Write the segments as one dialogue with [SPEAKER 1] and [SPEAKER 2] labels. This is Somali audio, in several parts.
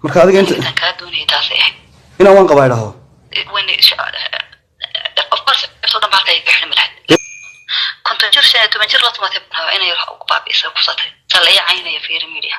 [SPEAKER 1] Marka adiga inta
[SPEAKER 2] Intaan kaa doonayay taasay ahayd.
[SPEAKER 1] Inaan waan qabaa idhaahdo.
[SPEAKER 2] Of course, soo dhan baalka iga xidhmi lahayd. 50 jir, 15 jir la tumatay baan rabaa inay wax ugu baabi'isay, kufsatay. Saa la ii caynaya, fiiri media.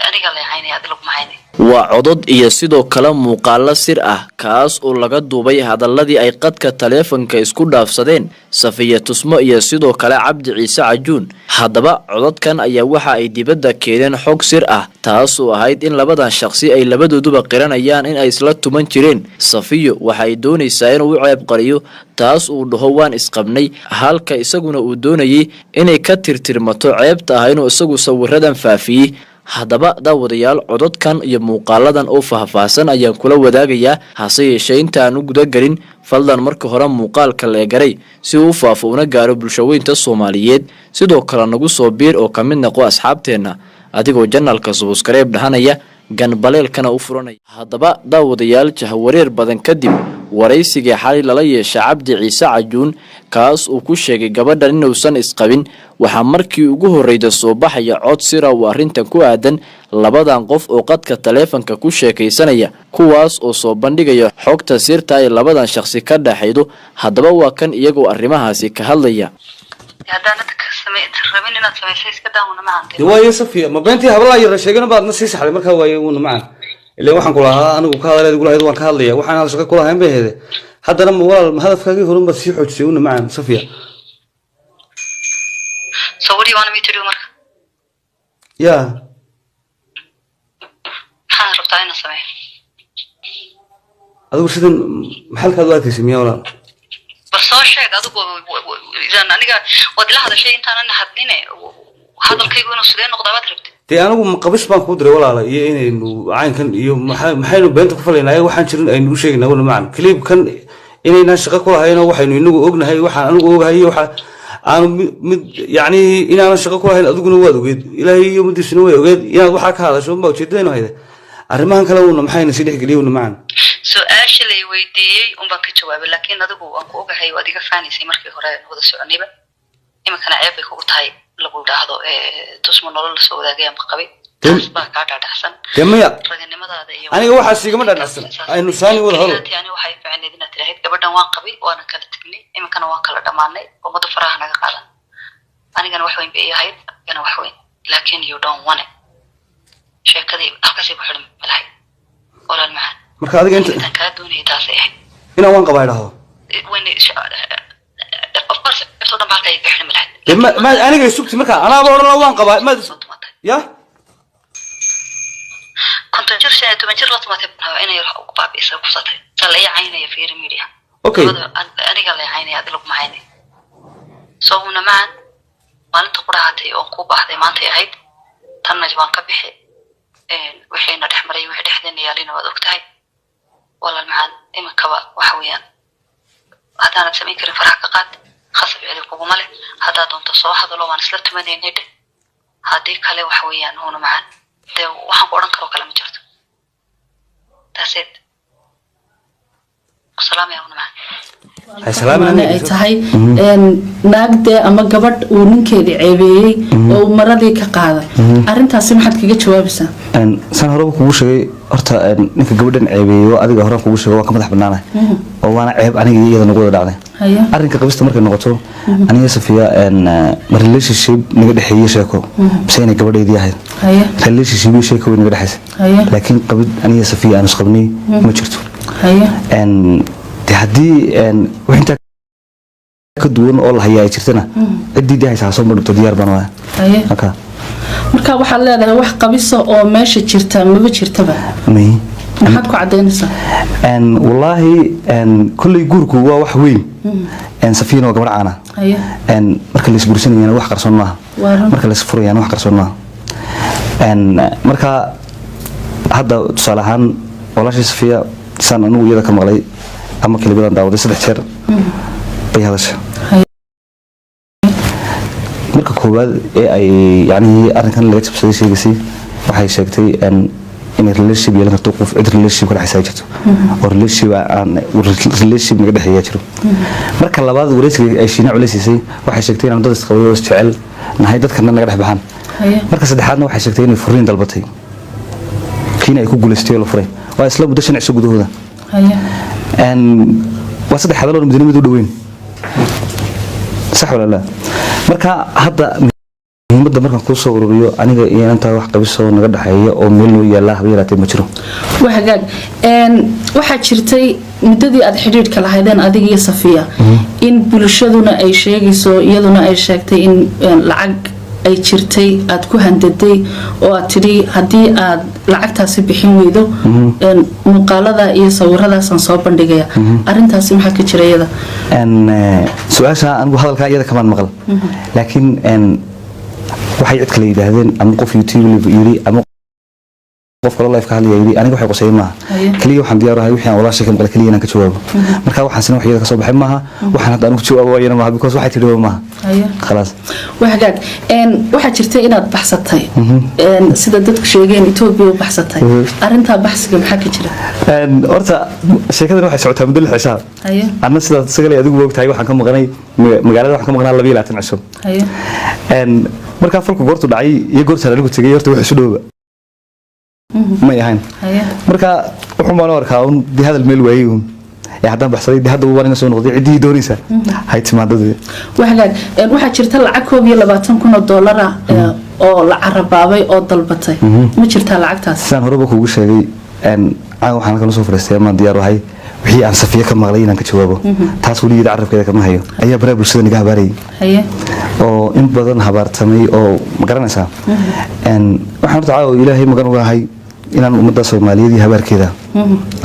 [SPEAKER 2] Aniga la caynaya, adi laguma caynay.
[SPEAKER 3] Waa codod iyo sidoo kale muuqaalo sir ah, kaas oo laga duubay hadaladii ay qadka taleefanka isku dhaafsadeen Safiya Tusmo iyo sidoo kale Cabdi Ciise Cajuun. Haddaba cododkan ayaa waxa ay dibadda keeneen xog sir ah, taas oo ahayd in labadan shaqsi ay labadooduba qiranayaan in ay isla tuman jireen. Safiyo waxa ay doonaysaa inuu u ceeb qariyo, taas uu dhaho waan isqabnay, halka isaguna uu doonayay inay ka tirtirmato ceebta ah inuu isagu sawiradan faafiyey. Haddaba daawadayaal, cododkan iyo muuqaaladan oo faahfaahsan ayaan kula wadaagayaa. Hase yeeshee inta aan u gudagelin, fadlan marka hore muuqaalka la egaray si uu u faafo una gaaro bulshaweynta Soomaaliyeed. Sidoo kale nagu soo biir oo ka mid noqo asxaabteenna, adigoo channelka subscribe dhahanaya, gambaleelkana u furanaya. Haddaba daawadayaal, jahwareer badan kadib waraysigii xalay lala yeesha Cabdi Ciise Cajuun, kaas uu ku sheegay gabadhan inuusan isqabin, waxaa markii ugu horreyda soo baxaya cod sira uu arrintan ku aadan labadan qof oo qadka taleefanka ku sheekaysanaya, kuwaas oo soo bandhigaya xogta sirta ay labadan shaqsi ka dhexaydo. Haddaba waa kan iyagoo arrimahaasi ka hadlaya.
[SPEAKER 2] Haddaanad rabin inaad samaysay, iska daahuna macaan.
[SPEAKER 1] De waayo Safiya, ma beentii habalaa yara sheegana baadna sii saxday? Markaa waaye uuna macaan, ileen waxaan ku lahaa anigu ka hadaleed igu lahayd waan ka hadlaya, waxaan hal shaqo kulahayn bay ahayde. Haddana ma walaal, ma hadafkaagii horun baad sii xoojisay, uuna macaan Safiya?
[SPEAKER 2] So what do you want me to do marka?
[SPEAKER 1] Ya?
[SPEAKER 2] Maxaan rabtaa inaan sameeyo?
[SPEAKER 1] Adigu sidan maxalkaad u arkaysay miya, walaal?
[SPEAKER 2] Bal soo sheeg adigu. Idan aniga waad ila hadashay intaanan hadline, hadalkaygu inuu sidee noqdaa baad rabtay?
[SPEAKER 1] Dee anigu qabis baan kuu diray, walaala, iyo inaynu caynkan iyo maxaynu beenta ku falaynaa? Waxaan jirin aynu u sheegaynaa, wala macan clipkan inaynaan shaqo ku lahayn oo waxaynu inagu ognahay, waxaan anigu ogahay iyo waxa aanu mid yacni inaanan shaqo ku lahayn, adiguna waad ogeed, Ilaahay iyo ummaddiisuna way ogeed. Inaad waxaa ka hadasho unbaa ujeedadaynu hayda. Arrimahan kale uuna maxayna sii dhexgeliya, una macan?
[SPEAKER 2] Su-aasha lay weydiiyey unbaan ka jawaabay, laakiin adigu waan ku ogahay, waad iga faanaysay markii hore wada soconayba. Iminkana ceeb bay kugu tahay lagu idhaahdo Tusmo nolol lasoo wadaagay ama qabay. Taas baa kaa dhaadhacsan.
[SPEAKER 1] Dee maya.
[SPEAKER 2] Raganimadaada iyo
[SPEAKER 1] Aniga waxaas igama dhaadhacsan. Aynu saani wada hadal.
[SPEAKER 2] Ani waxay fiicneyd inaad tirahayd gabadhan waan qabay, waana kala tegnay, iminkana waan kala dhammaanay, ummada faraha naga qaadan. Anigana wax weyn bay ii ahayd, anigana wax weyn, laakiin you don't want it. Sheekadii halkaasay ku xidhan lahayd, walaal macaan.
[SPEAKER 1] Marka adiga inta
[SPEAKER 2] Intaan kaa doonayay taasay ahayd.
[SPEAKER 1] Inaan waan qabaa idhaahdo.
[SPEAKER 2] Of course, soo dhan baalka iga xidhan lahayd.
[SPEAKER 1] Dee ma aniga isugti marka anaaba odhan la waan qabaa maad
[SPEAKER 2] Soo tumatay.
[SPEAKER 1] Ya?
[SPEAKER 2] 50 jir, 15 jir la tumatay baan rabaa inay wax ugu baabi'isay, kufsatay. Saa la ii caynaya, fiiri media. Aniga la caynaya, adi laguma caynay. Soo huna macan, maalinta qurahatay oon kuu baahday maantay ahayd. Tanna waan ka bixi. Wixiina dhex maray, wixii dhexdeena yaalina waad ogtahay, walaal macaan. Iminkaba waxa weeyaan, haddaanad samayn karin, farax ka qaad. Khasab cidi kuguma leh. Haddaad doonto soo hadalo, waan isla tumanaynay dheh. Haddii kale waxa weeyaan, huna macaan, dee waxaan ku odhan karoo kale ma jirto. That's it. Salaamaya, huna macaan.
[SPEAKER 1] Hay salaamin.
[SPEAKER 4] Ay
[SPEAKER 1] Aniga
[SPEAKER 4] tahay naagdee ama gabadh uu ninkeedii ceebeeyey oo uu maradii ka qaaday, arrintaasi maxaad kaga jawaabaysaa?
[SPEAKER 1] Saan horeba kugu sheegay, horta ninka gabadhan ceebeeyey oo adiga horaan kugu sheegay, waan ka madax bannaanahay oo waana ceeb aniga iyo iyada nagu wada dhacday. Arrinka qabista markay noqoto, aniga Safiya ma relationship naga dhexeeyey sheeko mise inay gabadhaydii ahayd? Relationship iyo sheeko way naga dhexaysay, laakiin qabid aniga Safiya aan isqabnay ma jirto. Dee haddii wax intaa ka duwan oo la hayaa ay jirtana, ciddii dee haysa ha soo madhigto, diyaar baan waaya. Marka
[SPEAKER 4] Marka waxaad leedahay wax qabisa oo meesha jirta maba jirtaba?
[SPEAKER 1] May.
[SPEAKER 4] Maxaad ku cadaynaysaa?
[SPEAKER 1] Wallaahi kolley guurku waa wax weyn. Safiyana waa gabadh caana. Marka la isguursanayana wax qarsoon maaha.
[SPEAKER 4] Waa run.
[SPEAKER 1] Marka la isfurayana wax qarsoon maaha. Marka hadda tusaale ahaan walaashii Safiya, saan anigu iyada ka maqlay ama kelimadan daawaday, saddex jeer bay hadashay. Marka koowaad ee ay yacnihii arrinkan laga jabsaday sheegaysay, waxay sheegtay inay relationship yeelan karto qof, cid relationship ka dhexaysa ay jirto oo relationship aan relationship naga dhexeeya jiro. Marka labaad, wareysiga ay Shiina culeysiisay, waxay sheegtay inaan dad isqabay oo isjecel nahay, dadkana naga dhex baxaan. Marka saddexaadna waxay sheegtay inay furiin dalbatay. Kiina ay ku guulaystay oo la furay. Waa isla muddo 5 cisho gudahooda. Waa saddex hadal oo midna mid u dhoweyn, sax wala la? Marka hadda muhiimadda markaan kuu soo ururiyo, aniga iyo inantaa wax qabisoo naga dhexeeya oo meel noo yaallaa haba yaraatee ma jiro.
[SPEAKER 4] Waa hagaag. Waxaa jirtay muddadii aad xidhiidhka lahaydeen adiga iyo Safiya in bulshaduna ay sheegayso, iyaduna ay sheegtay in lacag ay jirtay aad ku handaday oo aad tidhi haddii aad lacagtaasi bixin weydo, muuqaalada iyo sawiradaasaan soo bandhigaya. Arintaasi maxaa ka jira iyada?
[SPEAKER 1] Su-aasha anigu hadalkaa iyada kamaan maqal, laakiin waxay cid kale yidhaahdeen ama qof YouTube yiri ama qof kaloo live ka hadlaya yiri, aniga waxay qosay maaha. Kaliya waxaan diyaar ahay wixii aan walaashay ka maqlay kaliya inaan ka jawaabo. Marka waxaan wax iyada ka soo baxay maaha, waxaan hadda anigu jawaabo waayana maaha, because waxay tidhi maaha. Khalaas.
[SPEAKER 4] Waa hagaag. Waxaa jirtay inaad baxsatay, sida dadku sheegeen Etoobiya u baxsatay. Arrintaa baxsiga maxaa ka jira?
[SPEAKER 1] Horta sheekadan waxay socotaa muddo 6 cishaa. Anna sidaad sagalay adigu ogtahay, waxaan ka maqnay magaalada, waxaan ka maqnaa 22 cisho. Markaa falku goortu dhacay iyo goortaan anigu tegay horta wax isu dhowba may ahayn. Marka wuxuu baan u arkaa un dee hadal meel waayey un ee haddaan baxsaday dee hadda waan iga soo noqday, ciddii doonaysa hay timaadadii.
[SPEAKER 4] Waa hagaag. Waxaa jirta lacag 21,000 oo dollar ah oo la carabaabay oo dalbatay. Ma jirtaa lacagtaas?
[SPEAKER 1] Sidaan horeba kuugu sheegay, caawa waxaan kala soo fadhiistay amaan diyaar ahay wixii aan Safiye ka maqlay inaan ka jawaabo. Taas weligeed carabkeeda kama hayo. Ayaa baraha bulshada naga habaarayay oo in badan habaartamay oo ma garanaysaa. Waxaan horta caawa Ilaahay magan uga ahay inaan ummadda Soomaaliyeed iyo habaarkeeda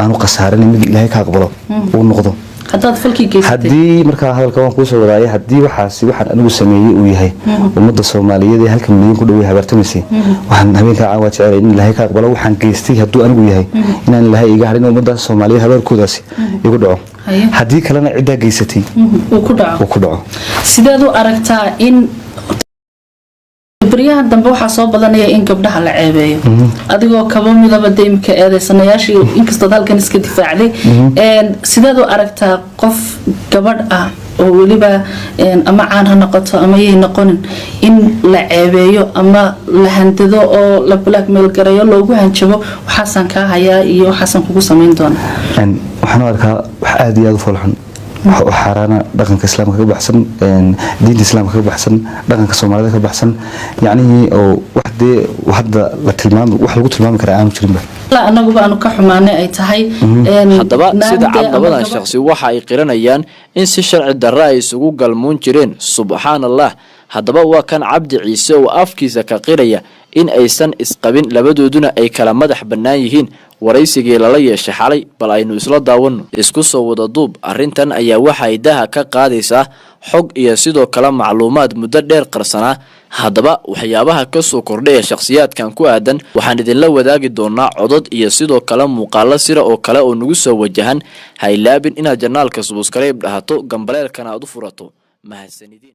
[SPEAKER 1] aanu khasaarin, mid Ilaahay ka aqbalo uu noqdo.
[SPEAKER 4] Haddaad falkii geysatay?
[SPEAKER 1] Haddii markaa hadalka waan kuusoo wadaayay, haddii waxaasi waxaan anigu sameeyey uu yahay, ummadda Soomaaliyeed ee halka milyan ku dhawey habaartamaysay, waxaan habeenkaa caawa jecelay in Ilaahay ka aqbalo waxaan geystay. Hadduu anigu yahay, inaan Ilaahay iga hadhin ummadda Soomaaliyeed habaarkoodaasi igu dhaco. Haddii kalena ciddaa geysatay
[SPEAKER 4] uu ku dhaco.
[SPEAKER 1] Uu ku dhaco.
[SPEAKER 4] Sideed u aragtaa in baryahan dambe waxaa soo badanaya in gabdhaha la ceebeeyo, adigoo kaba midaba de imika eedeysanayaashii, inkastood halkan iska difaacday? Sideed u aragtaa qof gabadh ah oo weliba ama caan ha noqoto ama yay noqonin in la ceebeeyo ama la handado oo la blackmail gareeyo, loogu hanjabo waxaasaan kaa hayaa iyo waxaasaan kugu samayn doona?
[SPEAKER 1] Waxaan u arkaa wax aada iyo aada u foolxun, wax u xaaraana, dhaqanka Islaamka ka baxsan, diinta Islaamka ka baxsan, dhaqanka Soomaalida ka baxsan, yacnihii oo wax dee hadda la tilmaami, wax lagu tilmaami karaa aanu jirinba.
[SPEAKER 4] Anaguba aanu ka xumaanay ay tahay.
[SPEAKER 3] Haddaba sida
[SPEAKER 4] naagdee
[SPEAKER 3] cad
[SPEAKER 4] ama
[SPEAKER 3] labadan shakhsi waxa ay qiranayaan in si sharci darre ay isugu galmuun jireen. Subxaan Allah! Haddaba waa kan Cabdi Ciise oo afkiisa ka qiraya in aysan isqabin, labadooduna ay kala madax bannaan yihiin. Waraysigii lala yeeshay xalay bal aynu isla daawano. Isku soo wada duub, arrintan ayaa waxa ay daha ka qaadaysaa xog iyo sidoo kale macluumaad muddo dheer qarsanaa. Haddaba waxyaabaha kasoo kordhay ee shakhsiyaadkan ku aadan waxaan idinla wadaagi doonaa codod iyo sidoo kale muuqaalo sira oo kale oo nagu soo wajahan. Ha ilaabin inaad channelka subscribe dhahato, gambaleelkana aad u furato. Mahadsanidin.